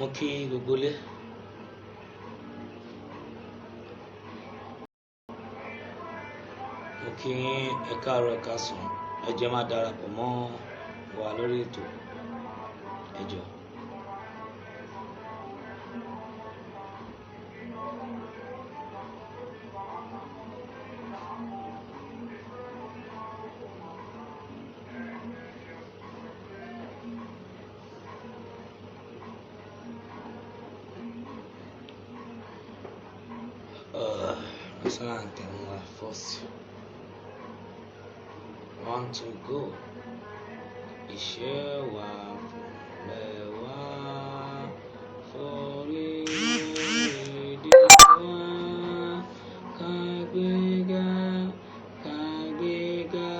Mo kí gbogbo ilé. Mo kí yín, ẹ káàárọ̀, ẹ káàsán. Ẹ jẹ́ máa darapọ̀ mọ́ wa lórí ètò. Ẹ jọ̀ọ́. National anthem wa first. One to go. Iṣẹ́ wa fúnlẹ̀ wá forílẹ̀-èdè wa, kàgbéga, kàgbéga,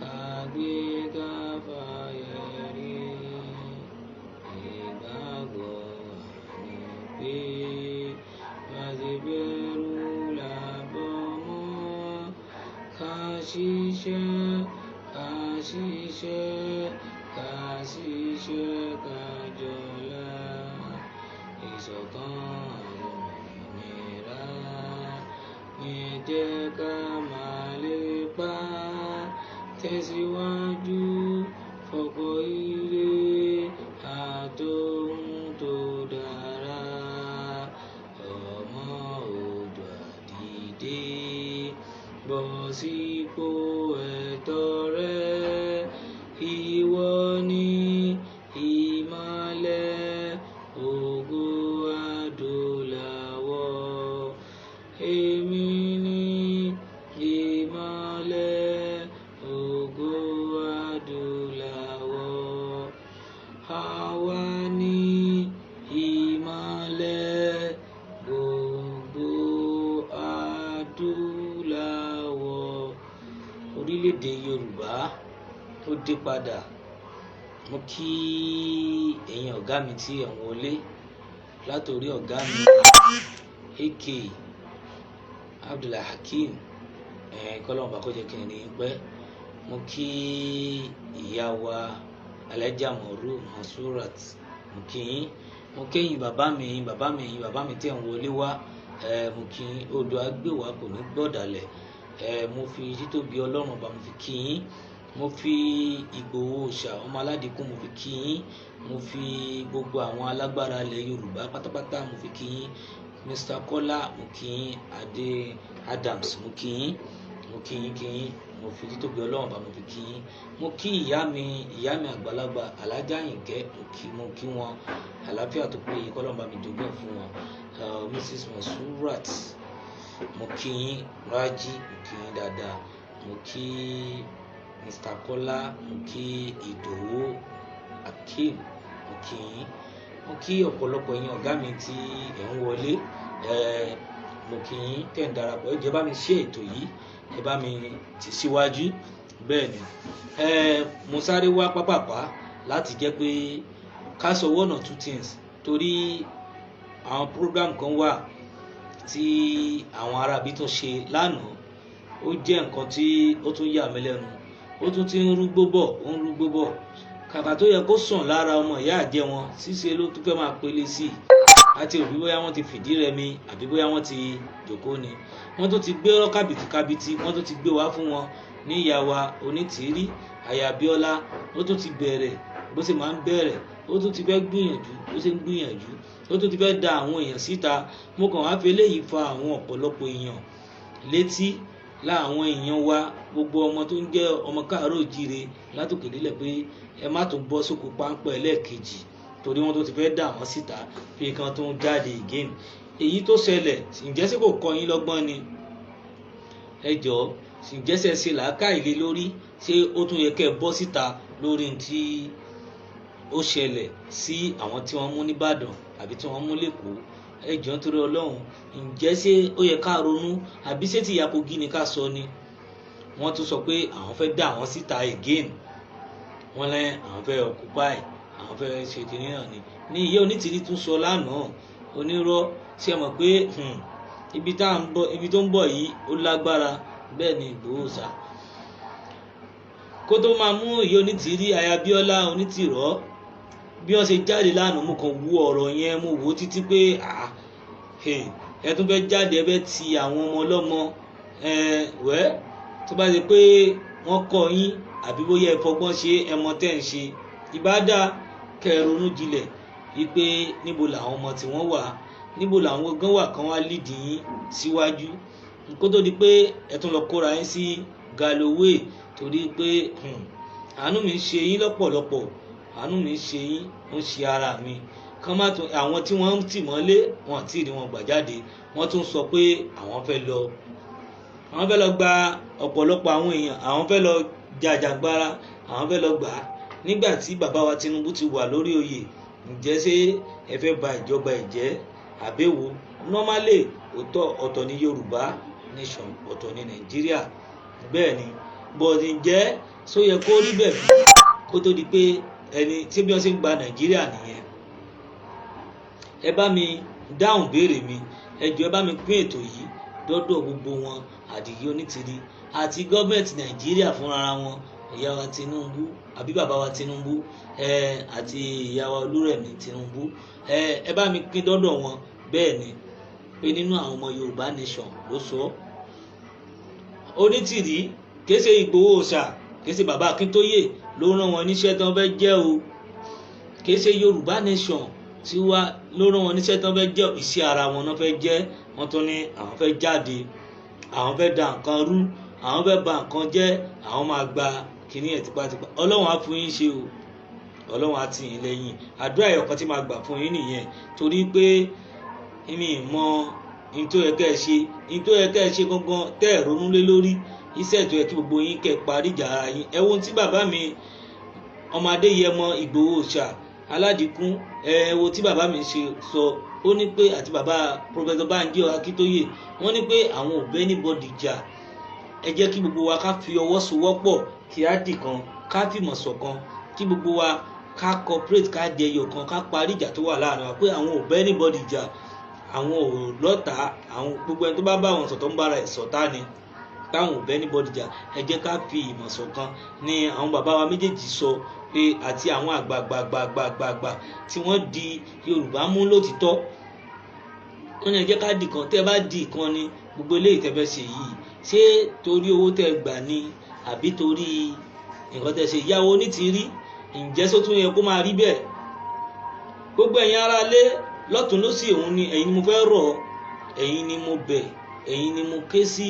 kàgbéga fáyé rí. Ìgbàgbọ́ wa ni pé bá ṣe bẹ́rú là bọ́mọ, ká ṣiṣẹ́, ká ṣiṣẹ́, ká ṣiṣẹ́, ká jọlá. Ìṣọ̀kan òmìnira ní jẹ́ ká máa lépa, tẹ̀síwájú fọ̀pọ̀ ire àtohun tó dára. Ọmọ Oòduà dìde, bọ́ sípò ẹ̀tọ́ rẹ. Ìwọ ni ìmọ́lẹ̀ ògo adúláwọ̀. Èmi ni ìmọ́lẹ̀ ògo adúláwọ̀. Àwa ni ìmọ́lẹ̀ gbogbo adúláwọ̀. Orílẹ̀-èdè Yorùbá tó dé padà. Mo kí ẹ̀yin ọ̀gá mi tí ẹ̀ ń wọlé, látòrí ọ̀gá mi AK Abdulhakeem, kọ́lọ́run bá kó jẹ́ kí n rí yín pẹ́. Mo kí ìyá wa Alhaja Moru Monsurat, mo kí yín. Mo kí ẹ̀yin bàbá mi, ẹ̀yin bàbá mi, ẹ̀yin bàbá mi tí ẹ̀ ń wọlé wá. Mo kí yín. Odò á gbè wá, kò ní gbọ̀dàlẹ̀. Mo fi títóbi Ọlọ́run ọba, mo fi kí yín. Mo fi Ìgbòho Òòṣà ọmọ aládìkún, mo fi kí yín. Mo fi gbogbo àwọn alágbára ilẹ̀ Yorùbá pátápátá, mo fi kí yín. Mr. Kọ́lá, mo kí yín. Adé Adams, mo kí yín. Mo kí yín kí yín. Mo fi títóbi Ọlọ́run ọba, mo fi kí yín. Mo kí ìyá mi, ìyá mi àgbàlagbà, Alhaja Àyìnkẹ́, mo kí wọn. Àlàáfíà tó péye, kọ́lọ́run bá mi jogún ẹ̀ fún wọn. Mrs. Monsurat, mo kí yín. Rájí, mo kí yín dáadáa. Mo kí Mr. Kọ́lá, mo kí Ìdòwú Akeem, mo kí yín. Mo kí ọ̀pọ̀lọpọ̀ yín ọ̀gá mi tí ẹ̀ ń wọlé. Mo kí yín tẹ̀ ń darapọ̀. Ẹ jẹ́ bá mi ṣe ètò yìí, ẹ bá mi tì síwájú. Bẹ́ẹ̀ ni, mo sáré wá pápápá láti jẹ́ pé ká sọ one or two things, torí àwọn program kan wà tí àwọn aráabí tún ṣe lánàá. Ó jẹ́ nǹkan tí ó tún yà mí lẹ́nu. Ó tún ti ń rúgbó bọ̀, ó ń rúgbó bọ̀. Kàkà tó yẹ kó sàn lára ọmọ ìyá àjẹ́ wọn, ṣíṣe ló tún fẹ́ máa pele sí i. Àti òbí bóyá wọ́n ti fìdí rẹmi àbí bóyá wọ́n ti jòkó ni. Wọ́n tún ti gbé ọ̀rọ̀ kàbìtìkàbìtì, wọ́n tún ti gbé wá fún wọn ní ìyá wa Onítìrí Aya Abíọ́lá. Ó tún ti bẹ̀rẹ̀ bó ṣe máa ń bẹ̀rẹ̀. Ó tún ti fẹ́ gbìyànjú bó ṣe ń gbìyànjú. Ó tún ti fẹ́ da àwọn èèyàn síta. Mo kàn wá fi eléyìí fa àwọn ọ̀pọ̀lọpọ̀ èèyàn létí láwọn èèyàn wa, gbogbo ọmọ tó ń jẹ́ ọmọ káàárọ̀ òjíire látòkè délẹ̀, pé ẹ má tún bọ́ sóko páńpẹ́ ẹlẹ́ẹ̀kejì, torí wọ́n tó ti fẹ́ dà wọ́n síta pé kan tó ń jáde again. Èyí tó ṣẹlẹ̀, ǹjẹ́ ṣé kò kọ́ yín lọ́gbọ́n ni? Ẹ jọ̀ọ́, ǹjẹ́ ṣe ṣe làákàyè lé lórí? Ṣé ó tún yẹ kẹ́ ẹ bọ́ síta lórí tí ó ṣẹlẹ̀ sí àwọn tí wọ́n mú nìbàdàn àbí tí wọ́n mú lẹ́kọ̀ọ́? Ẹ jọ̀ọ́, nítorí Ọlọ́run, ǹjẹ́ ṣé ó yẹ ká ronú, àbí ṣé tí ìyá Kogi ni ká sọ ni? Wọ́n tún sọ pé àwọn fẹ́ dà wọ́n síta again. Wọ́n lẹ́ àwọn fẹ́ occupy, àwọn fẹ́ ṣe kìnìún náà ni. Ní ìyá Onítìrí tún sọ lánàá, onírọ́. Ṣe mọ̀ pé ibi tá à ń bọ̀, ibi tó ń bọ̀ yìí, ó lágbára. Bẹ́ẹ̀ ni Ìgbòho sà kó tó máa mú ìyá Onítìrí Aya Abíọ́lá onítìrọ́. Bí wọ́n ṣe jáde lánàá, mo kàn wú ọ̀rọ̀ yẹn, mo wò ó títí pé ẹ tún fẹ́ jáde, ẹ fẹ́ ti àwọn ọmọ ọlọ́mọ. Wẹ́ tó bá ṣe pé wọ́n kọ́ yín àbí bóyá ẹ fọgbọ́n ṣe, ẹ mọ tẹ́ ń ṣe, ìbádá kẹ́ ẹ ronú jinlẹ̀ wípé níbo làwọn ọmọ tí wọ́n wà, níbo làwọn gan wà kán wá lídìí yín síwájú, kó tó di pé ẹ tún lọ kóra yín sí galloway. Torí pé àánú mi ń ṣe yín lọ́pọ̀lọpọ̀, àánú mi ń ṣe yín, ó ń ṣe ara mi. Kán má tún àwọn tí wọ́n ń tì mọ́lé, wọn àti ìrí wọn gbà jáde, wọ́n tún sọ pé àwọn fẹ́ lọ, àwọn fẹ́ lọ gba ọ̀pọ̀lọpọ̀ àwọn èèyàn, àwọn fẹ́ lọ jàjàgbara, àwọn fẹ́ lọ gbà á. Nígbà tí bàbá wa Tinubu ti wà lórí oyè, ǹjẹ́ ṣé ẹ fẹ́ ba ìjọba ẹ̀ jẹ́ àbẹ̀wò? Normally òótọ́ ọ̀tọ̀ ní Yorùbá nation, ọ̀tọ̀ ní Nàìjíríà, bẹ́ẹ̀ ni, but ǹjẹ́ só yẹ kó rí bẹ́ẹ̀ bí kó tó di pé ẹni tí bí wọ́n ṣe ń gba Nàìjíríà nìyẹn? Ẹ bá mi dáhùn béèrè mi, ẹ jọ̀ọ́, ẹ bá mi pín ètò yìí dọ́dọ̀ gbogbo wọn, Àdìgí Onítìrí àti gọ́ọ̀mẹ̀ntì Nàìjíríà fúnra wọn, ìyá wa Tinubu àbí bàbá wa Tinubu àti ìyá wa Olúrẹ̀mí Tinubu, ẹ bá mi pín dọ́dọ̀ wọn. Bẹ́ẹ̀ ni pé nínú àwọn ọmọ Yorùbá nation ló sọ ọ́. Onítìrí, kìí ṣe Ìgbòho Òòṣà, kìí ṣe bàbá Akíntóyè ló rán wọn níṣẹ́ tí wọ́n fẹ́ jẹ́ o. Kìí ṣe Yorùbá nation tí wá ló rán wọn níṣẹ́ tí wọ́n fẹ́ jẹ́. Iṣẹ́ ara wọn náà fẹ́ jẹ́. Wọ́n tún ní àwọn fẹ́ jáde, àwọn fẹ́ da nǹkan rú, àwọn fẹ́ ba nǹkan jẹ́, àwọn máa gba kínní ẹ̀ tipátipá. Ọlọ́run á fún yín ṣe o, Ọlọ́run á tì yín lẹ́yìn. Àdúrà ẹ̀yọ̀kan tí máa gbà fún yín nìyẹn, torí pé mi mọ ní tó yẹ kẹ́ ẹ ṣe, ní tó yẹ kẹ́ ẹ ṣe gangan tẹ́ ẹ̀ ronú lé lórí iṣẹ́ tó yẹ kí gbogbo yín kẹ́ ẹ parí ìjà ara yín. Ẹ wo ohun tí bàbá mi ọmọ Adéyẹmọ Ìgbòho Òòṣà Aládìkún, ẹ wo tí bàbá mi ṣe sọ. Ó ní pé àti bàbá Professor Banji Akíntóyè, wọ́n ní pé àwọn ò bẹ́ anybody jà. Ẹ jẹ́ kí gbogbo wa ká fi ọwọ́ sowọ́pọ̀, kí á dì kan, ká fìmọ̀ ṣọ̀kan, kí gbogbo wa ká cooperate, ká jẹyọ kan, ká parí ìjà tó wà láàrin wa, pé àwọn ò bẹ́ anybody jà, àwọn ò lọ́tàá, àwọn gbogbo ẹni tó bá bá àwọn sọ̀tọ̀ ń bára ẹ̀ sọ̀tá ni, táwọn ò bẹ́ anybody jà. Ẹ jẹ́ ká fi ìmọ̀ ṣọ̀kan ni àwọn bàbá wa méjèèjì sọ, pé àti àwọn àgbààgbààgbààgbà tí wọ́n di Yorùbá mú lótìtọ́, wọ́n ní ẹ jẹ́ ká di kan. Tẹ́ bá di kan ni gbogbo eléyìí tẹ́ fẹ́ ṣe yìí, ṣé torí owó tẹ́ gbà ni àbí torí nǹkan tẹ́ ṣe? Ìyàwó Onítìrí, ǹjẹ́ só tún yẹ kó máa rí bẹ́ẹ̀? Gbogbo ẹ̀yin ará lé lọ́tún lọ́sì, òun ni ẹ̀yin ni mo fẹ́ rọ̀, ẹ̀yin ni mo bẹ̀, ẹ̀yin ni mo ké sí.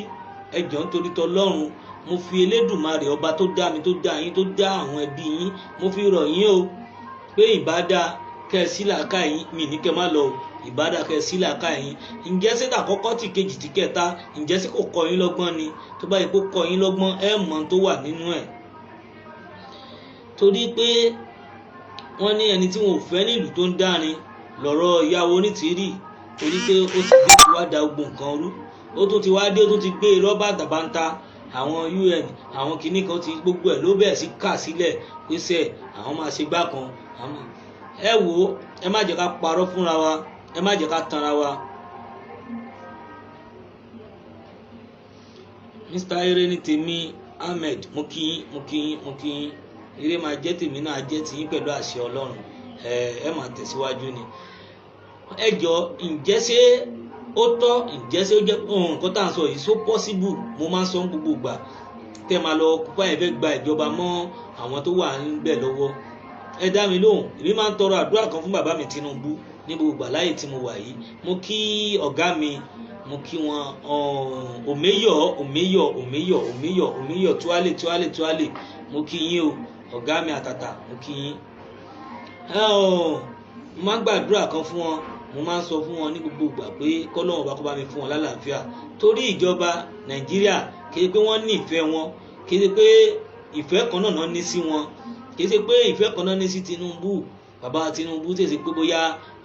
Ẹ jọ̀ọ́, nítorí tọlọ́run, mo fi Elédùmarè, ọba tó dá mi, tó dá yín, tó dá àwọn ẹbí yín, mo fi rọ̀ yín o, pé ìbádá kẹ́ ẹ sí làákà yín. Mi ní kẹ́ má lọ o, ìbádá kẹ́ ẹ sí làákà yín. Ǹjẹ́ sí àkọ́kọ́, tí kejì, tí kẹta, ǹjẹ́ sí kò kọ́ yín lọ́gbọ́n ni? Tó bá yẹ kó kọ́ yín lọ́gbọ́n, ẹ mọ̀ tó wà nínú ẹ̀. Torí pé wọ́n ní ẹni tí wọn ò fẹ́ nílùú tó ń dárin lọ́rọ̀ ìyàwó Onítìrí, torí pé ó ti dé, ti wá da gbogbo nǹkan rú. Ó tún ti wá dé, ó tún ti gbé rọ́bà tàbáńtà, àwọn UN, àwọn kinní kan, ti gbogbo ẹ̀ ló bẹ̀rẹ̀ sí kà sílẹ̀ pèsè àwọn máa ṣe gbá kan. Ẹ wò ó, ẹ má jẹ́ ká parọ́ fúnra wa, ẹ má jẹ́ ká tanra wa. Mr. Ere ní tèmi Ahmed, mo kí yín, mo kí yín, mo kí yín. Eré máa jẹ́ tèmi náà, jẹ́ tiyín pẹ̀lú àṣẹ Ọlọ́run. Ẹ máa tẹ̀síwájú ni. Ẹ jọ, ǹjẹ́ ṣé ó tọ́? Ǹjẹ́ ṣé ó jẹ́ nǹkan tá à ń sọ yìí, so possible? Mo máa ń sọ gbogbo ìgbà tẹ́ máa lọ kópa, ẹ fẹ́ gba ìjọba mọ́ àwọn tó wà níbẹ̀ lọ́wọ́. Ẹ dá mi lóhùn. Èmi máa ń tọrọ àdúrà kan fún bàbá mi Tinubu ní gbogbo ìgbà láyè tí mo wà yìí. Mo kí ọ̀gá mi, mo kí wọn, òmeyọ, òmeyọ, òmeyọ, òmeyọ, òmeyọ, tuale, tuale, tuale, mo kí yín o, ọ̀gá mi àtàtà, mo kí yín. Mo máa ń gbàdúrà kan fún wọn, mo máa ń sọ fún wọn ní gbogbo ìgbà pé kọ́lọ́run bá kó bá mi fún wọn lálàáfíà, torí ìjọba Nàìjíríà, kì í ṣe pé wọ́n ní ìfẹ́ wọn, kì í ṣe pé ìfẹ́ kan náà ní sí wọn, kì í ṣe pé ìfẹ́ kan náà ní sí Tinubu, bàbá Tinubu, tèsí pé bóyá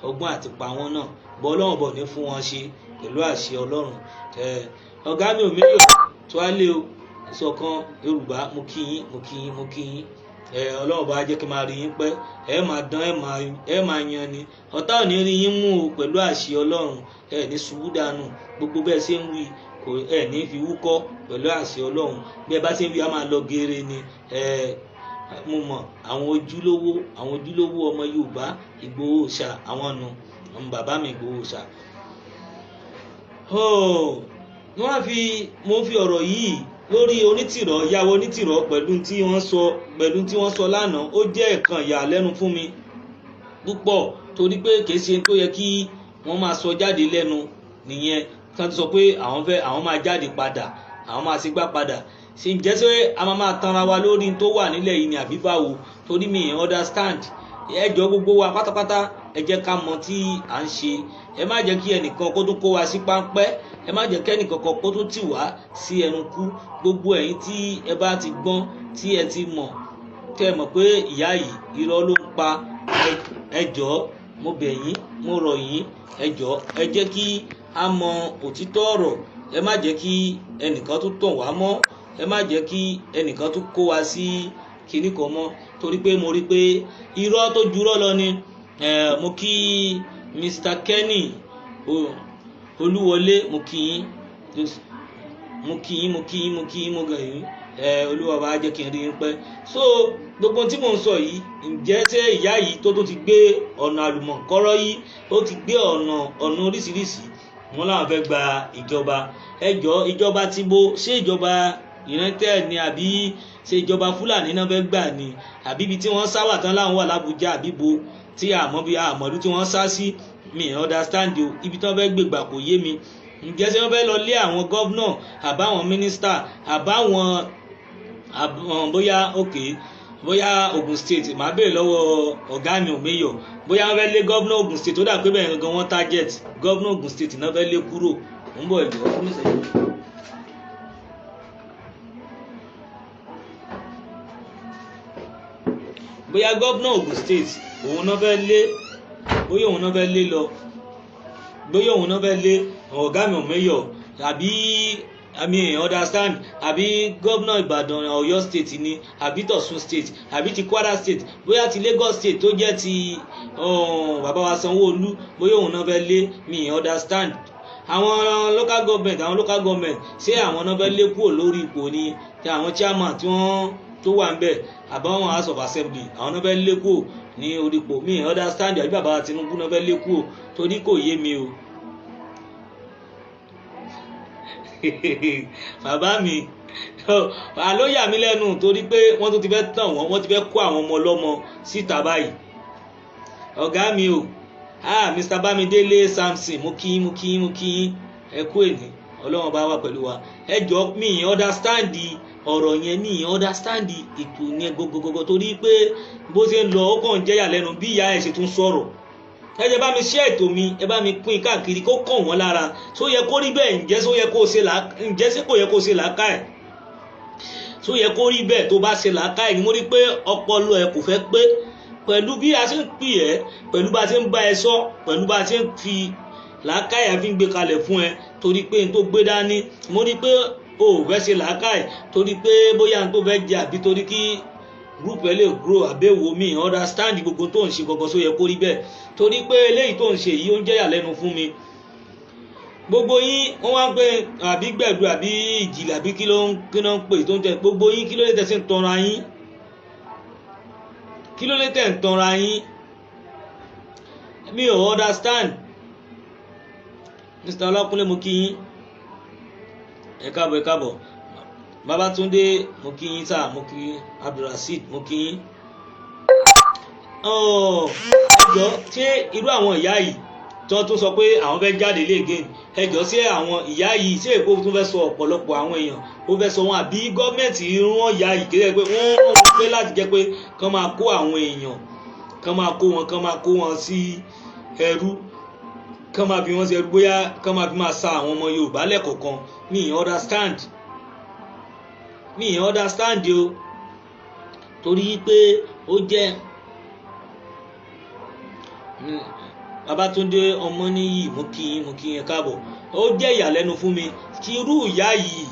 ọgbọ́n àti pa wọn náà bọ́. Ọlọ́run bọ̀ ní fún wọn ṣe pẹ̀lú àṣẹ Ọlọ́run. Ọ̀gá mi ò méyò tó á lé o, ìṣọ̀kan Yorùbá, mo kí yín, mo kí yín, mo kí yín. Ọlọ́run bá jẹ́ kí n máa rí yín pẹ́. Ẹ máa dán, ẹ máa yan ni, ọ̀tá ò ní rí yín mú o pẹ̀lú àṣẹ Ọlọ́run. Ẹ ní ṣubú dànù. Gbogbo bẹ́ẹ̀ ṣe ń wí kò ẹ ní fi wúkọ́ pẹ̀lú àṣẹ Ọlọ́run. Bí ẹ bá ṣe ń wí, á máa lọ geere ni. Ẹ Mo mọ̀ àwọn ojúlówó, àwọn ojúlówó ọmọ Yorùbá, Ìgbòho Òòṣà, àwọn nu àwọn bàbá mi Ìgbòho Òòṣà. Wọ́n fi mo fi ọ̀rọ̀ yìí lórí Onítìrọ̀, ìyàwó Onítìrọ̀, pẹ̀lú tí wọ́n sọ, pẹ̀lú tí wọ́n sọ lánàá, ó jẹ́ nǹkan ìyàlẹ́nu fún mi púpọ̀, torí pé kìí ṣe tó yẹ kí wọ́n máa sọ jáde lẹ́nu nìyẹn. Tí wọ́n ti sọ pé àwọn fẹ́, àwọn máa jáde padà, àwọn máa ṣe gbá padà, ṣe ǹjẹ́ ṣé a máa máa tanra wa lórí tó wà nílẹ̀ yìí ni àbí báwo? Torí mi understand. Ẹ jọ̀ọ́, gbogbo wa pátápátá, ẹ jẹ́ ká mọ̀ tí à ń ṣe. Ẹ má jẹ́ kí ẹnìkan kó tún kó wa sí páńpẹ́, ẹ má jẹ́ kí ẹnìkan kan kó tún tì wá sí ẹnu kú. Gbogbo ẹ̀yin tí ẹ bá ti gbọ́n, tí ẹ ti mọ̀, tẹ́ ẹ mọ̀ pé ìyá yìí irọ́ ló ń pa, ẹ jọ̀ọ́, mo bẹ̀ yín, mo rọ̀ yín, ẹ jọ̀ọ́, ẹ jẹ́ kí a mọ òtítọ́ ọ̀rọ̀. Ẹ má jẹ́ kí ẹnìkan tún tàn wá mọ́, ẹ má jẹ́ kí ẹnìkan tún kó wa sí kinní kan mọ́, torí pé mo rí pé irọ́ tó jurọ́ lọ ni. Mo kí Mr. Kenny Olúwọlé, mo kí yín, mo kí yín, mo kí yín, mo kí yín, mo gàn yín. Olúwa bá jẹ́ kí n rí yín pẹ́. So gbogbo tí mò ń sọ yìí, ǹjẹ́ ṣé ìyá yìí tó tún ti gbé ọ̀nà àlùmọ̀kọ́rọ́ yìí, ó ti gbé ọ̀nà oríṣiríṣi, wọn làwọn fẹ́ gba ìjọba. Ẹ jọ̀ọ́, ìjọba tí bo? Ṣé ìjọba United ni, àbí ṣé ìjọba Fúlàní náà fẹ́ gbà ni, àbí ibi tí wọ́n sá wà tán láwọn wà lábújá, àbí bo tí àmọ́ bí àmọ́dún tí wọ́n sá sí? Mi understand o. Ibi tí wọ́n fẹ́ gbègbà kò yé mi. Ǹjẹ́ ṣé wọ́n fẹ́ lọ lé àwọn governor, àbáwọn mínísítà, àbáwọn bóyá, ok, bóyá Ogun State, màá béèrè lọ́wọ́ ọ̀gá mi Òmeyọ̀, bóyá wọ́n fẹ́ lé governor Ogun State. Ó dà pé bẹ́ẹ̀ gangan wọ́n target governor Ogun State náà fẹ́ lé kúrò. Ń bọ̀, ìjọ fún mi sẹ́yìn. Bóyá governor Ogun State òun náà fẹ́ lé, bóyá òun náà fẹ́ lé lọ, bóyá òun náà fẹ́ lé, ọ̀gá mi Òmeyọ̀, àbí, I mean, understand, àbí gómìnà Ìbàdàn, Ọ̀yọ́ State ni, àbí tọ̀sùn State, àbí ti Kwara State, bóyá ti Lagos State tó jẹ́ ti bàbá wa Sanwó-Olú, bóyá òun náà fẹ́ lé, mi understand. Àwọn local government, àwọn local government, ṣé àwọn náà fẹ́ lé kúrò lórí ipò ni, tí àwọn chairman tí wọ́n tó wà ń bẹ̀, àbáwọn House of Assembly, àwọn náà fẹ́ lé kúrò ní orí ipò? Mi understand. Àbí bàbá Tinubu náà fẹ́ lé kúrò? Torí kò yé mi o. Bàbá mi, àló yà mí lẹ́nu, torí pé wọ́n tún ti fẹ́ tàn wọ́n, wọ́n ti fẹ́ kó àwọn ọmọ ọlọ́mọ síta báyìí. Ọ̀gá mi o, ah, Mr. Bámidélé Samson, mo kí yín, mo kí yín, mo kí yín. Ẹ kú èní, Ọlọ́run bá wà pẹ̀lú wa. Ẹ jọ, mi understand ọ̀rọ̀ yẹn, mi understand ètò yẹn gogogogo, torí pé bó ṣe ń lọ, ó kàn ń jẹ́yà lẹ́nu bí ìyá ẹ̀ ṣe tún sọ̀rọ̀. Ẹ jẹ́ bá mi ṣe ètò mi, ẹ bá mi pín káàkiri kó kàn wọ́n lára. Só yẹ kó rí bẹ́ẹ̀? Ǹjẹ́ só yẹ kó ṣe là? Ǹjẹ́ ṣé kò yẹ kó ṣe làákà ẹ̀? Só yẹ kó rí bẹ́ẹ̀? Tó bá ṣe làákà ẹ̀ ni, mo rí pé ọpọlọ ẹ kò fẹ́ pé pẹ̀lú bí a ṣe ń pè ẹ́, pẹ̀lú bá a ṣe ń bá ẹ sọ, pẹ̀lú bá a ṣe ń fi làákà ẹ̀ fi ń gbé kalẹ̀ fún ẹ, torí pé n tó gbé dání, mo rí pé o ò fẹ́ ṣe làákà ẹ̀, torí pé bóyá n tó fẹ́ jẹ, àbí torí kí group ẹ lè grow, àbẹ̀wò, mi understand gbogbo tó ń ṣe gbogbo. Só yẹ kó rí bẹ́ẹ̀? Torí pé eléyìí tó ń ṣe yìí, ó ń jẹ́yà lẹ́nu fún mi. Gbogbo yín, wọ́n wá ń pè àbí gbẹ̀dú, àbí ìjìnlẹ̀, àbí kí ló ń kí ló ń pè tó ń tẹ gbogbo yín? Kí ló lè tẹ̀sí ń tanra yín? Kí ló lè tẹ̀ ń tanra yín? Mi ò understand. Mr. Ọlọ́kúnlé, mo kí yín, ẹ káàbọ̀, ẹ káàbọ̀. Babátúndé, mo kí yín sáà, mo kí yín. Abdulrasheed, mo kí yín. Ẹ jọ̀ọ́, ṣé irú àwọn ìyá yìí tó tún sọ pé àwọn fẹ́ jáde lé again, ẹ jọ̀ọ́, ṣé àwọn ìyá yìí, ṣé èkó tún fẹ́ sọ ọ̀pọ̀lọpọ̀ àwọn èèyàn, ó fẹ́ sọ wọn, àbí gọ́ọ̀mẹ̀ntì rán ìyá yìí kéde pé wọ́n rán wọn pé láti jẹ́ pé kán máa kó àwọn èèyàn, kán máa kó wọn, kán máa kó wọn sí ẹrú, kán máa fi wọn sí ẹrú, bóyá kán máa fi máa sa àwọn ọmọ Yorùbá lẹ́kọ̀ọ̀kan? Mi ì understand, mi ì understand o, torí pé ó jẹ́ Babátúndé Ọmọníyì, mo kí yín, mo kí yín káàbọ̀. Ó jẹ́ ìyàlẹ́nu fún mi kí irú ìyá yìí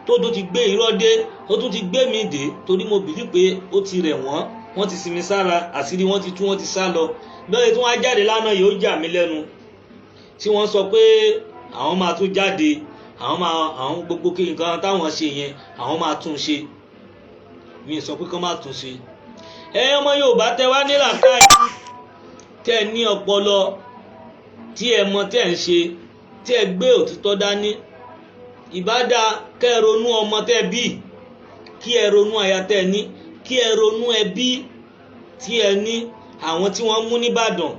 tó tún ti gbé irọ́ dé, ó tún ti gbé mi dé, torí mo believe pé ó ti rẹ̀ wọ́n, wọ́n ti sinmi sára, àṣírí wọ́n ti tú, wọ́n ti sá lọ. Bẹ́ẹ̀ tí wọ́n á jáde lánàá yìí, ó jà mí lẹ́nu tí wọ́n sọ pé àwọn máa tún jáde, àwọn máa, àwọn gbogbo kí nǹkan táwọn ṣe yẹn, àwọn máa tún ṣe. Mi sọ pé kán má tún ṣe. Ẹ ọmọ Yorùbá tẹ wá ní làákàyè, tẹ ní ọpọlọ, tí ẹ mọ tẹ ń ṣe, tí ẹ gbé òtítọ́ dání, ìbádá kẹ́ ẹ ronú ọmọ tẹ bí, kí ẹ ronú aya tẹ ní, kí ẹ ronú ẹbí tí ẹ ní. Àwọn tí wọ́n mú nìbàdàn,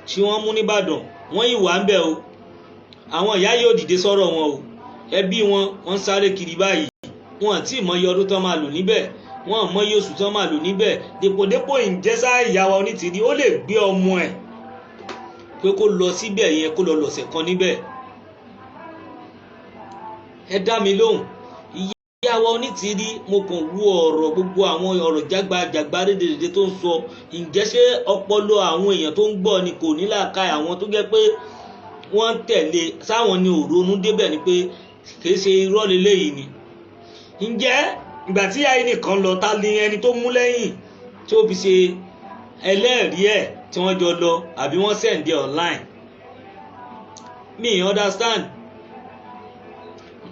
tí wọ́n mú nìbàdàn, wọ́n yìí wà ń bẹ̀ o. Àwọn ìyá yóò dìde sọ̀rọ̀ wọn o. Ẹbí wọn, wọ́n ń sáré kiri báyìí. Wọn àti ìmọ̀ye ọdún tán máa lò níbẹ̀, wọn mọye oṣù tán máa lò níbẹ̀. Dèpòdépò ìjẹ́sà ìyá wa Onítìrí, ó lè gbé ọmọ ẹ̀ pé kó lọ síbẹ̀ yẹn, kó lọ lọ̀sẹ̀ kan níbẹ̀? Ẹ dá mi lóhùn. Ìyá wa Onítìrí, mo kàn wú ọ̀rọ̀, gbogbo àwọn ọ̀rọ̀ jágbajàgba rédèrèdè tó ń sọ, ǹjẹ́ ṣé ọpọlọ àwọn èèyàn tó ń gbọ́ ni kò ní làákàyè? Àwọn tó jẹ́ pé wọ́n ń tẹ̀lé sáwọn ni ò ronú débẹ̀ ni pé kì í ṣe irọ́ leléyìí ni? Ǹjẹ́ ìgbà tí ayé nìkan lọ, ta ni ẹni tó mú lẹ́yìn tí ó fi ṣe ẹlẹ́rìí ẹ̀ tí wọ́n jọ lọ, àbí wọ́n send ẹ̀ online? Me understand.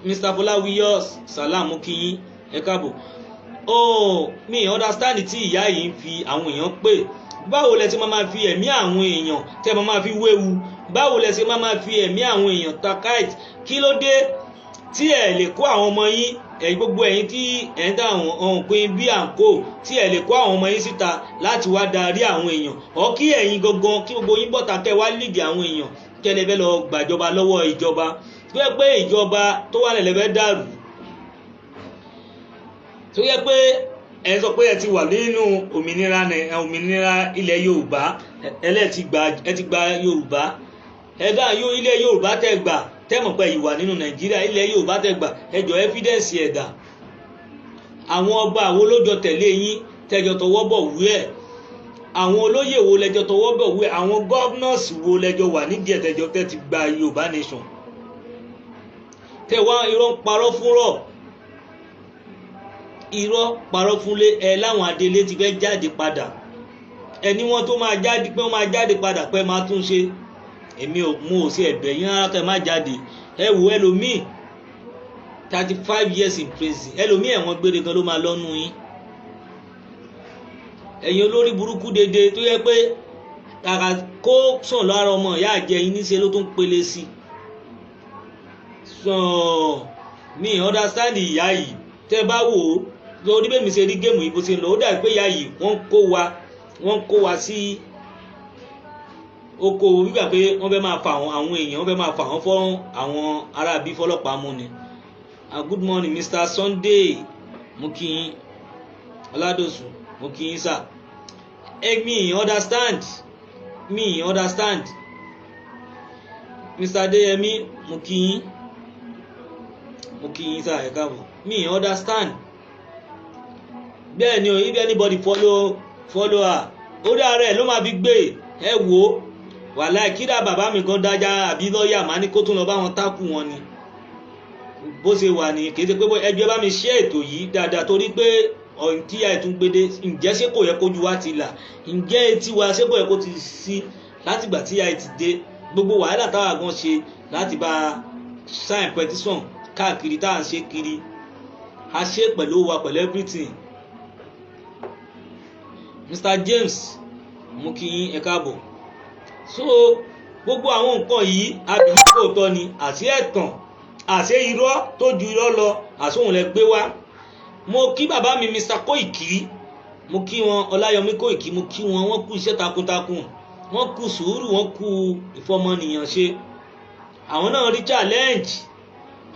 Mr. Fọláwíyọ Salam, kí yín, ẹ káàbọ̀. Oh, me understand. Tí ìyá yìí ń fi àwọn èèyàn pè, báwo lẹ ti máa fi ẹ̀mí àwọn èèyàn tẹ́ máa fi wéwu? Báwo lẹ ṣe máa fi ẹ̀mí àwọn èèyàn ta kite? Kí ló dé tí ẹ lè kó àwọn ọmọ yín, ẹ̀yin gbogbo ẹ̀yin tí ẹ̀ ń dá àwọn ohun pin bí à ń kó, tí ẹ lè kó àwọn ọmọ yín síta láti wá darí àwọn èèyàn ọ, kí ẹ̀yin gangan, kí gbogbo yín bọ̀tà, kẹ́ wá lead àwọn èèyàn, kẹ́ lè fẹ́ lọ gbàjọba lọ́wọ́ ìjọba tó yẹ pé ìjọba tó wà lẹ́lẹ́ fẹ́ dàrú, tó yẹ pé ẹ sọ pé ẹ ti wà nínú òmìnira, òmìnira ilẹ̀ Yorùbá, ẹ ti gba Yorùbá. Ẹ dá ilẹ̀ Yorùbá tẹ́ gbà, tẹ́mọ̀ pé ìwà nínú Nàìjíríà, ilẹ̀ Yorùbá tẹ́ gbà, ẹjọ́ evidence ẹ̀dà. Àwọn ọba àwo lójọ tẹ̀lé yín tẹ́jọ tọwọ́ bọ̀ wú ẹ̀? Àwọn olóyè wo lẹ́jọ tọwọ́ bọ̀ wú ẹ̀? Àwọn governors wo lẹ́jọ wà nídìí ẹ̀ tẹ́jọ tẹ́ ti gba Yorùbá nation? Tẹ́ wá irọ́ ń parọ́ fúnrọ̀, irọ́ parọ́ fúnlé ẹ. Láwọn adelé ti fẹ́ jáde padà, ẹni wọ́n tó máa jáde pé wọ́n máa jáde padà pé máa tún ṣe. Èmi ò mú ò sí ẹ̀bẹ̀ yín rárá kẹ́ má jáde. Ẹ wò, ẹlòmíì 35 years in prison, ẹlòmíì ẹ̀wọ̀n gbére gan ló máa lọ́nu yín. Ẹ̀yin olórí burúkú dédé tó yẹ pé kàkà kó sàn lára ọmọ ìyá àjẹ yín, níṣẹ́ ló tún pele sí i. Sàn mi understand ìyá yìí. Tẹ́ bá wò ó lórí bẹ́ẹ̀ mi ṣe rí game yìí bó ṣe ń lọ, ó dàbí pé ìyá yìí, wọ́n kó wa sí oko wíwà pé wọ́n fẹ́ máa fa àwọn èèyàn, wọ́n fẹ́ máa fa àwọn fọ́ àwọn aráabí fọlọ́pàá mú ni. Good morning, Mr. Sunday, mo kí yín. Ọládòsùn, mo kí yín sà. Ẹ mi understand, mi understand. Mr. Adéyẹmí, mo kí yín, mo kí yín sà, ẹ káàbọ̀. Mi understand. Bẹ́ẹ̀ ni o, if anybody follow her, orí ara ẹ̀ ló máa fi gbé. Ẹ wò ó, wàláì, kídà bàbá mi gan dájà àbí lọ́ọ̀yà máa ní kó tún lọ bá wọn tákù wọn ni. Bó ṣe wà ní kì í ṣe pé ẹjọ́ bá mi ṣe ètò yìí dáadáa, torí pé ọ̀hún tí àìtún gbédé. Ǹjẹ́ ṣé kò yẹ kójú wa ti là? Ǹjẹ́ etí wa ṣé kò yẹ kó ti sí látìgbà tí àì ti dé? Gbogbo wàhálà táwa gan ṣe láti bá sign petition káàkiri tá à ń ṣe kiri, a ṣe pẹ̀lú wa, pẹ̀lú everything. Mr. James, mú kí yín, ẹ káàbọ̀. So gbogbo àwọn nǹkan yìí, abìlí kò tọ́ ni àti ẹ̀tàn àṣẹ irọ́ tó ju irọ́ lọ, àsóhun lẹ gbé wá. Mo kí bàbá mi Mr. Koiki, mo kí wọn, Ọláyọmí Koiki, mo kí wọn. Wọ́n kú iṣẹ́ takuntakun, wọ́n kú sùúrù, wọ́n kú ìfọmọnìyàn ṣe. Àwọn náà rí challenge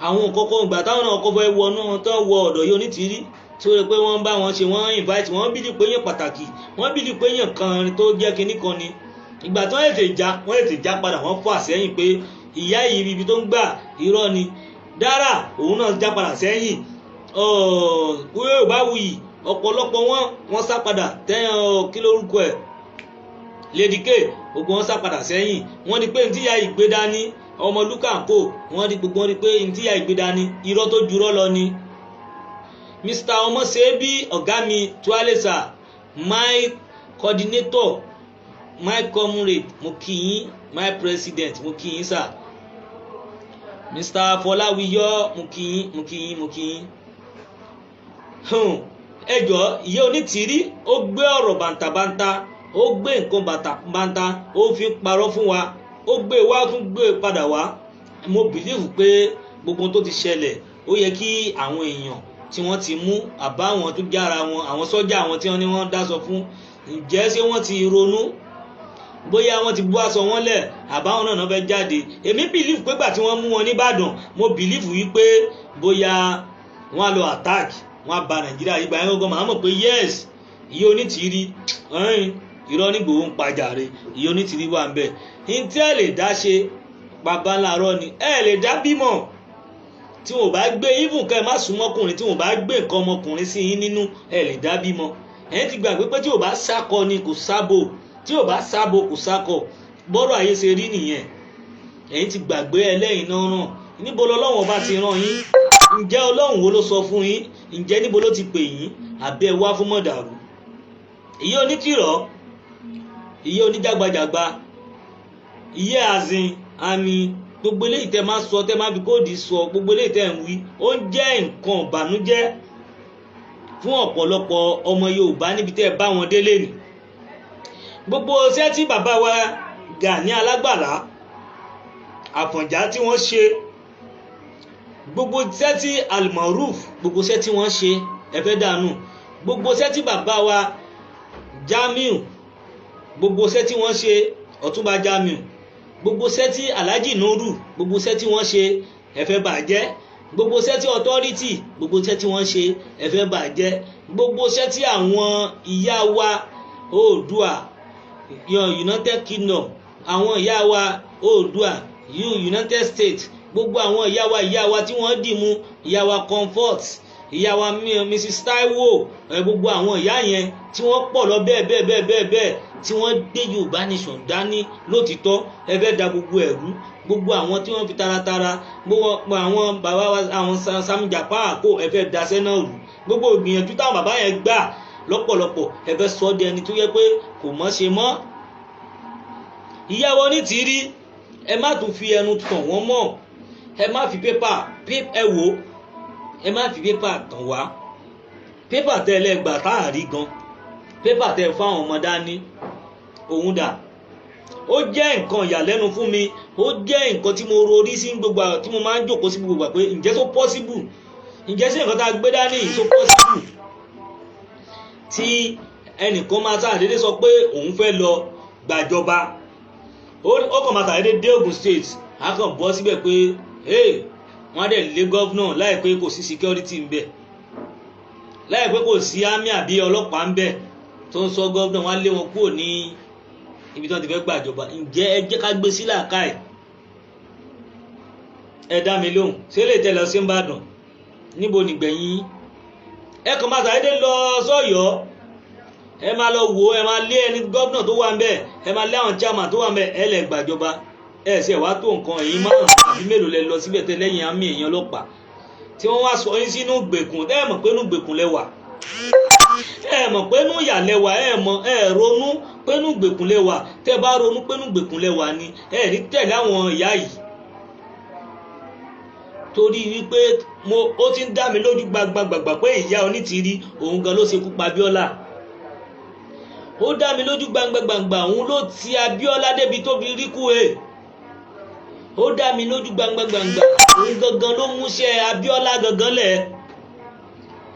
àwọn kọ́kọ́ ìgbà táwọn náà kọ́ fẹ́ wọnú tán wọ ọ̀dọ̀ yìí Onítìrí, tí ó rí pé wọ́n bá wọn ṣe, wọ́n invite wọ́n, bílí pé yẹn pàtàkì, wọ́n bílí pé yẹn kan tó jẹ́ kinní kan ni. Ìgbà tí wọ́n tètè já padà, wọ́n fà sẹ́yìn pé ìyá yìí, ibi tó ń gbà, irọ́ ni. Dára, òun náà já padà sẹ́yìn. Yorùbá wuyì, ọ̀pọ̀lọpọ̀ wọn, wọ́n sá padà. Tẹ́ kí lórúkọ ẹ̀, Lady K, gbogbo wọn sá padà sẹ́yìn. Wọ́n ní pé ní tíya ìgbé dání, ọmọ Lukanko, wọ́n rí gbogbo wọn rí pé ní tíya ìgbé dání, irọ́ tó jurọ́ lọ ni. Mr. Ọmọṣẹ́bí, ọ̀gá mi Tualesa, my coordinator, my comrade, mo kí yín. My president, mo kí yín sà. Mr. Fọláwíyọ, mo kí yín, mo kí yín, mo kí yín. Ẹjọ́, ìyá Onítìrí, ó gbé ọ̀rọ̀ bàǹtàbàǹtà, ó gbé nǹkan bàǹtàbàǹtà, ó fi ń parọ́ fún wa, ó gbé wá, tún gbé padà wá. Mo believe pé gbogbo ohun tó ti ṣẹlẹ̀, ó yẹ kí àwọn èèyàn tí wọ́n ti mú, àbá àwọn tó jára wọn, àwọn sọ́jà, àwọn tí wọ́n ní wọ́n dáṣọ fún, ǹjẹ́ ṣé wọ́n ti ronú bóyá wọ́n ti bú aṣọ wọn lẹ̀, àbáwọn náà fẹ́ jáde? Èmi believe pé gbà tí wọ́n mú wọn nìbàdàn, mo believe wípé bóyá wọ́n á lọ attack, wọ́n á ba Nàìjíríà. Ìgbà yẹn gbọ́n màá mọ̀ pé yes, ìyá Onítìrí, irọ́ ní Ìgbòho ń pajàre. Ìyá Onítìrí wà ń bẹ̀ ní tí ẹ lè dá ṣe bàbá ńláàárọ̀ ni ẹ lè dá bímọ. Tí wọn ò bá gbé, even kẹ́ ẹ má sún mọ́kùnrin, tí wọn ò bá gbé nǹkan ọmọkùnrin sí yín nínú, ẹ lè dá bímọ. Ẹ̀yin ti gbàgbé pé tí ò bá sákọ ni kò sábò, tí ò bá sábò kò sákọ. Bọ́rọ̀ ayé ṣe rí nìyẹn. Ẹ̀yin ti gbàgbé. Ẹlẹ́yìn náà ràn níbo lọ́lọ́wọ́n bá ti ràn yín? Ǹjẹ́ Ọlọ́run wo ló sọ fún yín? Ǹjẹ́ níbo ló ti pè yín? Àbí ẹ wá fún mọ̀dàrú? Ìyá onítìrọ̀, ìyá oníjàgbàjàgbà, ìyá azin àmì, gbogbo eléyìí tẹ máa sọ, tẹ máa fi code sọ, gbogbo eléyìí tẹ ń wí, ó ń jẹ́ nǹkan ìbànújẹ́ fún ọ̀pọ̀lọpọ̀ ọmọ Yorùbá níbi tẹ́ ẹ bá wọn délé nì. Gbogbo iṣẹ́ tí bàbá wa Gani Alágbàlá Àfọ̀njá tí wọ́n ṣe, gbogbo iṣẹ́ tí Almaroof, gbogbo iṣẹ́ tí wọ́n ṣe, ẹ fẹ́ dànù. Gbogbo iṣẹ́ tí bàbá wa Jamiu, gbogbo iṣẹ́ tí wọ́n ṣe, Ọ̀túnba Jamiu, gbogbo iṣẹ́ tí Alhaji Nuru, gbogbo iṣẹ́ tí wọ́n ṣe, ẹ fẹ́ bàjẹ́. Gbogbo iṣẹ́ tí authority, gbogbo iṣẹ́ tí wọ́n ṣe, ẹ fẹ́ bàjẹ́. Gbogbo iṣẹ́ tí àwọn ìyá wa Oòduà United Kingdom, àwọn ìyá wa Oòduà United States, gbogbo àwọn ìyá wa, ìyá wa tí wọ́n dì mú, ìyá wa Comfort, ìyá wa Mrs Taiwo ẹ, gbogbo àwọn ìyá yẹn tí wọ́n pọ̀ lọ bẹ́ẹ̀ bẹ́ẹ̀ bẹ́ẹ̀ bẹ́ẹ̀ bẹ́ẹ̀, tí wọ́n gbé Yorùbá Nation dání lótìtọ́, ẹ fẹ́ da gbogbo ẹ̀rú. Gbogbo àwọn tí wọ́n fi taratara, gbogbo àwọn bàbá wa, àwọn Sam Japa kó, ẹ fẹ́ daṣẹ́ náà rú. Gbogbo ìgbìyànjú táwọn bàbá yẹn gbà lọ́pọ̀lọpọ̀, ẹ fẹ́ sọ di ẹni tó yẹ pé kò mọ̀ ṣe mọ́. Ìyàwó Onítìrí, ẹ má tún fi ẹnu tàn wọ́n mọ́. Ẹ má fi pépà, ẹ wò ó, ẹ má fi pépà tàn wá. Pépà tẹ́ ẹ gbà tá à rí gan, pépà tẹ́ fáwọn ọmọ dání òun dà. Ó jẹ́ nǹkan ìyàlẹ́nu fún mi, ó jẹ́ nǹkan tí mo rorí sí gbogbo, tí mo máa ń jókòó sí gbogbo pé ǹjẹ́ tó possible? Ǹjẹ́ sí nǹkan tá a gbé dání yìí tó possible tí ẹnìkan máa ṣàdédé sọ pé òun fẹ́ lọ gbàjọba, ó kàn máa ṣàdédé dé Ogun State, á kàn bọ́ síbẹ̀ pé hey, wọ́n á dẹ̀ lé governor láì pé kò sí security ń bẹ̀, láì pé kò sí army àbí ọlọ́pàá ń bẹ̀ tó ń sọ governor, wọ́n á lé wọn kúrò ní ibi tí wọ́n ti fẹ́ gbàjọba? Ǹjẹ́ ẹ jẹ́ ká gbé sí làákàyè. Ẹ dá mi lóhùn, ṣé lè tẹ lọ sí Ìbàdàn? Níbo nìgbẹ̀yìn? Ẹ kàn máa ṣàdédé lọ sọ́yọ́, ẹ máa lọ wò ó, ẹ máa lé ẹni gómìnà tó wà ń bẹ̀, ẹ máa lé àwọn chairman tó wà ń bẹ̀, ẹ lè gbàjọba. Ẹ ṣe wá tó nǹkan èyí márùn àbí mélòó lẹ lọ síbẹ̀ tẹ lẹ́yìn àmì èèyàn ọlọ́pàá tí wọ́n wá sọ yín sínú gbèkùn. Ẹ mọ̀ pé inú gbèkùn lẹ wà, ẹ mọ̀ pé inú ìyà lẹ wà, ẹ mọ̀, ẹ ronú pé inú gbèkùn lẹ wà. Tẹ bá ronú pé inú gbèkùn lẹ wà ni, ẹ ní tẹ̀lé àwọn ìyá yìí, torí wípé mo ó ti ń dá mi lójú gbagbagbàgbà pé ìyá Onítìrí òun gan ló ṣekú pa Abíọ́lá. Ó dá mi lójú gbangba-gbangba, òun ló ti Abíọ́lá débi tó fi rí kú e. Ó dá mi lójú gbangba-gbangba, òun gangan ló múṣẹ́ Abíọ́lá gangan lẹ̀.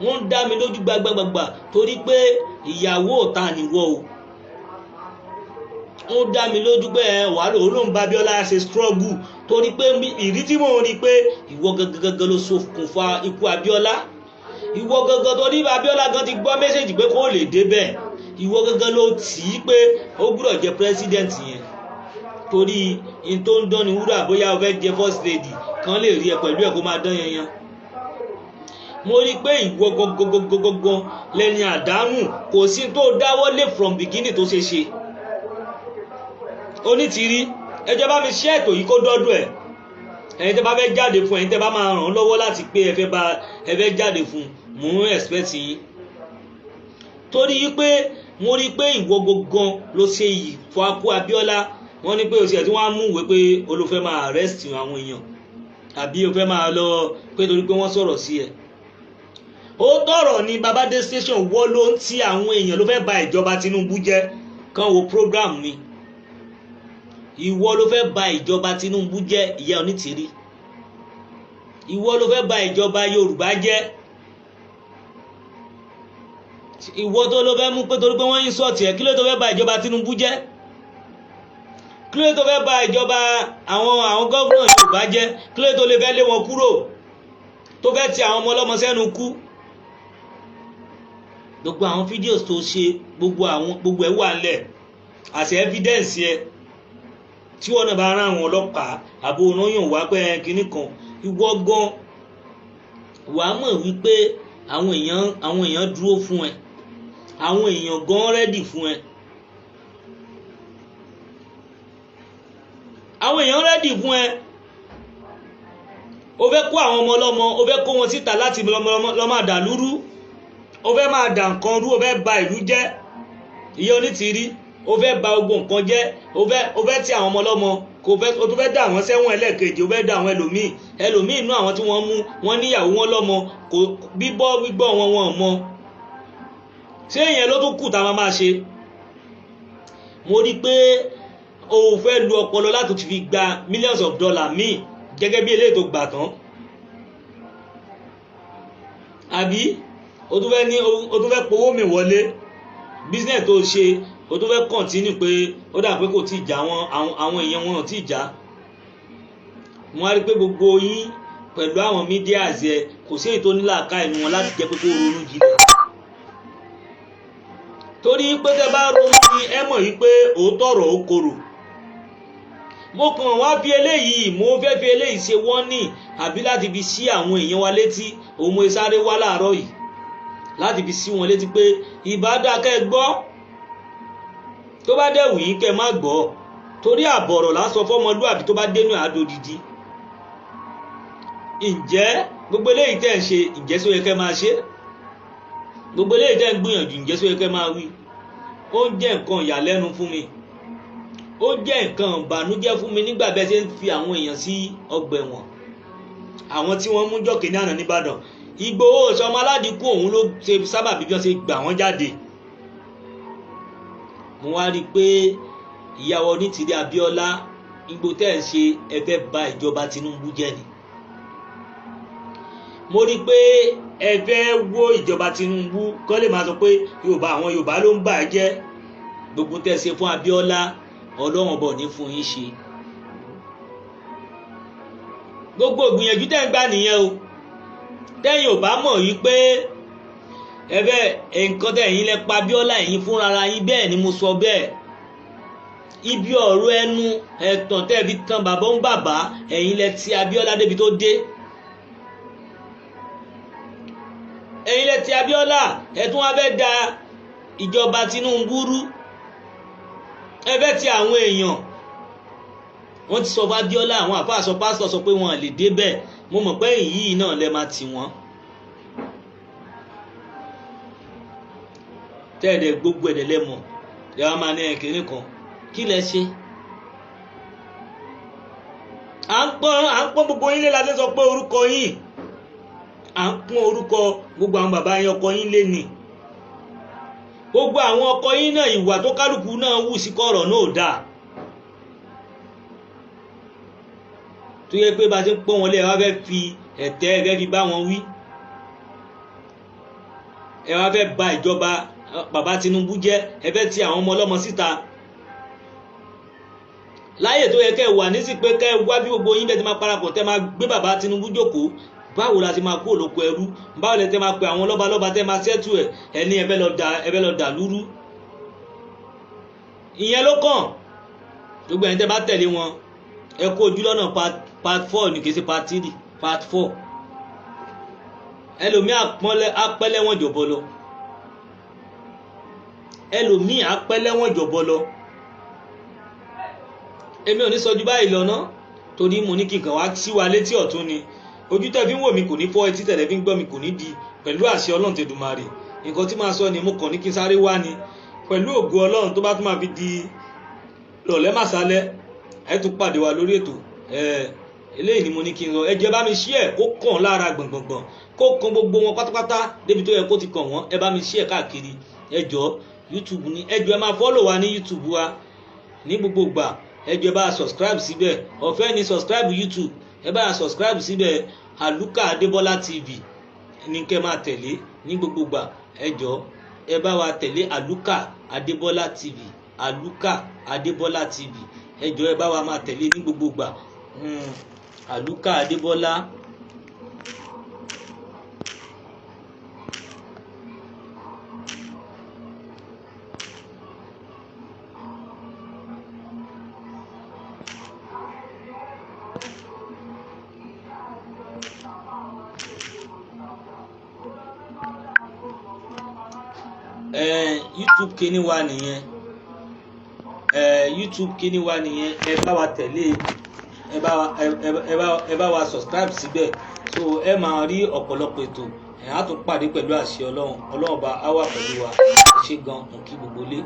Wọ́n dá mi lójú gbangba-gbangba torí pé ìyàwó ọ̀tá nìwọ o. Ó dá mi lójú pé ẹ wàhálà òun ló ń bá Abíọ́lá ṣe struggle, torí pé ìrí tí mò ń rí pé ìwọ gangan gangan ló ṣokùnfà ikú Abíọ́lá. Ìwọ gangan, torí Abíọ́lá gan ti gbọ́ message pé kó lè débẹ̀, ìwọ gangan ló tì í pé ó gbúdọ̀ jẹ president yẹn, torí in tó ń dán ni wúrà, bóyá o fẹ́ jẹ first lady kan lè rí ẹ pẹ̀lú ẹ kó máa dán yanyan. Mo rí i pé ìwọ gangan lẹni àdánù, kò sí tó dáwọ́ lé from beginning tó ṣe ṣe. Onítìrí, ẹ jẹ́ bá mi ṣe ètò yìí kó dọ́dọ̀ ẹ̀. Ẹ̀yin tẹ́ bá fẹ́ jáde fún, ẹ̀yin tẹ́ bá máa ràn án lọ́wọ́ láti pé ẹ fẹ́ bá ẹ fẹ́ jáde fún, mò ń expect yín, torí pé mo rí i pé ìwọ gangan ló ṣe yìí fún akú Abíọ́lá. Wọ́n ní pé oṣù ẹ̀ tí wọ́n á mú ìwé pé olùfẹ́ máa arrest àwọn èèyàn, àbí o fẹ́ máa lọ pé torí pé wọ́n sọ̀rọ̀ sí ẹ. Ó tọrọ ní Babade station wọ́ ló ń ti àwọn èèyàn ló fẹ́ ba ìjọba Tinubu jẹ́. Kàn wo program mi, ìwọ ló fẹ́ ba ìjọba Tinubu jẹ́. Ìyá Onítìrí, ìwọ ló fẹ́ ba ìjọba Yorùbá jẹ́. Ìwọ tó ló fẹ́ mú pé torí pé wọ́n ń sọ̀tì ẹ̀, kí ló tó fẹ́ ba ìjọba Tinubu jẹ́? Kí ló tó fẹ́ ba ìjọba àwọn gómìnà Yorùbá jẹ́? Kí ló tó lè fẹ́ lé wọn kúrò, tó fẹ́ ti àwọn ọmọ ọlọ́mọ sẹ́nu kú? Gbogbo àwọn fídíò tó ṣe, gbogbo àwọn gbogbo ẹ̀ wà ńlẹ̀ àti evidence yẹ tí wọ́n náà bá rán àwọn ọlọ́pàá àbò onáyàn wá pé kinní kan. Ìwọ gan wàá mọ̀ wípé àwọn èèyàn dúró fún ẹ, àwọn èèyàn gan ready fún ẹ, àwọn èèyàn ready fún ẹ. O fẹ́ kó àwọn ọmọ ọlọ́mọ, o fẹ́ kó wọn síta láti lọ́ máa dà lúrú, o fẹ́ máa dà nǹkan rú, o fẹ́ ba ìlú jẹ́. Ìyá Onítìrí, o fẹ́ ba gbogbo nǹkan jẹ́. O fẹ́ ti àwọn ọmọ ọlọ́mọ kò fẹ́, o tún fẹ́ dà wọ́n sẹ́wọ̀n ẹlẹ́ẹ̀kejì, o fẹ́ dà àwọn ẹlòmíì ẹlòmíì inú àwọn tí wọ́n mú wọ́n níyàwó wọn lọ́mọ, kò bíbọ́ gbígbọ́ wọn wọn mọ. Ṣé ìyẹn ló tún kù tá a máa ṣe? Mo rí i pé o fẹ́ lu ọpọlọ láti fi gba millions of dollars míì gẹ́gẹ́ bí eléyìí tó gbà tán, àbí o tún fẹ́ ní o tún fẹ́ powó mi wọlé business tó ṣe, o tún fẹ́ continue pé ó dà pé kò tí ì já wọn, àwọn èèyàn wọn ò tí ì já. Wọ́n á rí pé gbogbo yín pẹ̀lú àwọn media ẹ̀, kò sí èyí tó ní làákàyè inú wọn láti jẹ́ pé kó ronú jinlẹ̀, torí pé tẹ́ bá ronú ni ẹ mọ̀ yìí pé òótọ́ ọ̀rọ̀ ó korò. Mo kàn wá fi eléyìí, mo fẹ́ fi eléyìí ṣe wọ́n ní àbí láti fi sí àwọn èèyàn wa létí. Òun mo sáré wá láàárọ̀ yìí láti fi sí wọn létí pé ìbádàkẹ́ gbọ́, tó bá dẹ̀ wù yín kẹ́ má gbọ́, torí àbọ̀rọ̀ lásán fọmọlúàbí tó bá dénú àdódìdí. Ǹjẹ́ gbogbo eléyìí tẹ́ ń ṣe, ǹjẹ́ só yẹ kẹ́ máa ṣe? Gbogbo eléyìí tẹ́ ń gbìyànjú, ǹjẹ́ só yẹ kẹ́ máa wí? Ó ń jẹ́ nǹkan ìyàlẹ́nu fún mi, ó jẹ́ nǹkan ìbànújẹ́ fún mi nígbà bẹ́ẹ̀ ṣe ń fi àwọn èèyàn sí ọgbà ẹ̀wọ̀n, àwọn tí wọ́n mú jọ́kè ní àná nìbàdàn. Ìgbòho sọmọ aládìkú òun ló ṣe sábàbí bí wọ́n ṣe gbà wọ́n jáde. Mo wá rí i pé ìyàwó Onítìrí Abíọ́lá, Ìgbò tẹ́ ẹ̀ ń ṣe, ẹ fẹ́ ba ìjọba Tinubu jẹ́ ni. Mo rí i pé ẹ fẹ́ wó ìjọba Tinubu kọ́ lè máa sọ pé Yorùbá, àwọn Yorùbá ló ń bà á jẹ́. Gbogbo tẹ́ ẹ ṣe fún Abíọ́lá, Ọlọ́run bọ̀ ní fún yín ṣe. Gbogbo ìgbìyànjú tẹ́ ń gbà nìyẹn o. Tẹ́yìn ò bá mọ̀ yìí pé ẹ fẹ́ nǹkan tẹ́ ẹ̀yin lẹ pa Abíọ́lá, ẹ̀yin fúnra yín, bẹ́ẹ̀ ni mo sọ bẹ́ẹ̀. Ibi ọ̀rọ̀ ẹnu ẹ̀tàn tẹ́ fi tan bàbá ń bàbá, ẹ̀yin lẹ ti Abíọ́lá débi tó dé. Ẹ̀yin lẹ ti Abíọ́lá, ẹ tún wá fẹ́ da ìjọba Tinubu rú. Ẹ fẹ́ ti àwọn èèyàn, wọ́n ti sọ fún Abíọ́lá, àwọn àfáà sọ, pásítọ̀ sọ pé wọ́n lè débẹ̀. Mo mọ̀ pé èyí náà lẹ máa tì wọ́n. Tẹ́ẹ̀dẹ̀ gbogbo ẹ̀dẹ̀ lẹ́mọ̀ lẹ́ wàá máa ní ẹ̀kíní kan, kí lẹ ṣe? À ń pọ́n gbogbo yín lé la ṣe sọ pé orúkọ yín, à ń pọ́n orúkọ gbogbo àwọn bàbá yín, ọkọ yín lé ní gbogbo àwọn ọkọ yín náà, ìwà tó kálukú náà wù sí kọ̀rọ̀ náà dáa, tó yẹ pé bá a ṣe ń pọ́n wọn lé, ẹ wá fẹ́ fi ẹ̀tẹ́, ẹ fẹ́ fi bá wọn wí, ẹ wá fẹ́ ba ìjọba bàbá Tinubu jẹ́, ẹ fẹ́ ti àwọn ọmọ ọlọ́mọ síta láyè tó yẹ kẹ́ wà nísì pé kẹ́ wá bí gbogbo yín bẹ́ẹ̀ ti máa parapọ̀ tẹ́ máa gbé bàbá Tinubu jókòó. Báwo la ti máa kó olóko ẹrú? Báwo lẹ tẹ́ máa pe àwọn lọ́balọ́ba tẹ́ máa ṣẹ́tù ẹ̀? Ẹni ẹ fẹ́ lọ dà lúrú, ìyẹn ló kàn. Gbogbo ẹni tẹ́ bá tẹ̀lé wọn, ẹ kó ojú lọ́nà. Part 4 ní kì í ṣe part 3, part 4. Ẹlòmíì apẹ́lẹ́wọ̀n jọ̀bọ lọ, ẹlòmíì apẹ́lẹ́wọ̀n jọ̀bọ lọ. Èmi ò ní sọ ju báyìí lọ ná, torí mo ní kí n kàn wá sí wa létí ọ̀tún ni. Ojú tẹ́ fi ń wò mí kò ní fọ́, etí tẹ̀lé fi ń gbọ́ mi kò ní di, pẹ̀lú àṣẹ Ọlọ́run Tẹ̀dùmarè. Nǹkan tí máa sọ ni mo kàn ní kí n sáré wá ni, pẹ̀lú ògo Ọlọ́run, tó bá tún máa fi di rọ̀lẹ́ màsálẹ́, ẹ tún pàdé wa lórí ètò. Eléyìí ni mo ní kí n lọ. Ẹ jẹ́ bá mi share kó kàn lára gbọ̀ngbọ̀ngbọ̀n, kó kan gbogbo wọn pátápátá débi tó yẹ kó ti kàn wọ́n. Ẹ bá mi share káàkiri, ẹ jọ̀ọ́. YouTube ni, ẹ jọ̀ọ́, ẹ máa follow wa ní YouTube wa ní gbogbo ìgbà. Ẹ jọ̀ọ́, ẹ bá subscribe síbẹ̀. Ọ̀fẹ́ ni subscribe YouTube. Ẹ bá subscribe síbẹ̀. Àlùkà Adébọ́lá TV ní kẹ́ máa tẹ̀lé ní gbogbo ìgbà. Ẹ jọ̀ọ́, ẹ bá wa tẹ̀lé Àlùkà Adébọ́lá TV, Àlùkà Adébọ́lá TV. Ẹ jọ̀ọ́, ẹ bá wa máa tẹ̀lé ní gbogbo ìgbà. Àlùkà Adébọ́lá. YouTube kíní wa nìyẹn. YouTube kíní wa nìyẹn. Ẹ bá wa tẹ̀lé, ẹ bá wa subscribe síbẹ̀, so ẹ máa rí ọ̀pọ̀lọpọ̀ ètò. Ẹ̀ á tún pàdé pẹ̀lú àṣẹ Ọlọ́run. Ọlọ́run bá á wà pẹ̀lú wa. Ẹ ṣé gan. Mo kí gbogbo lé.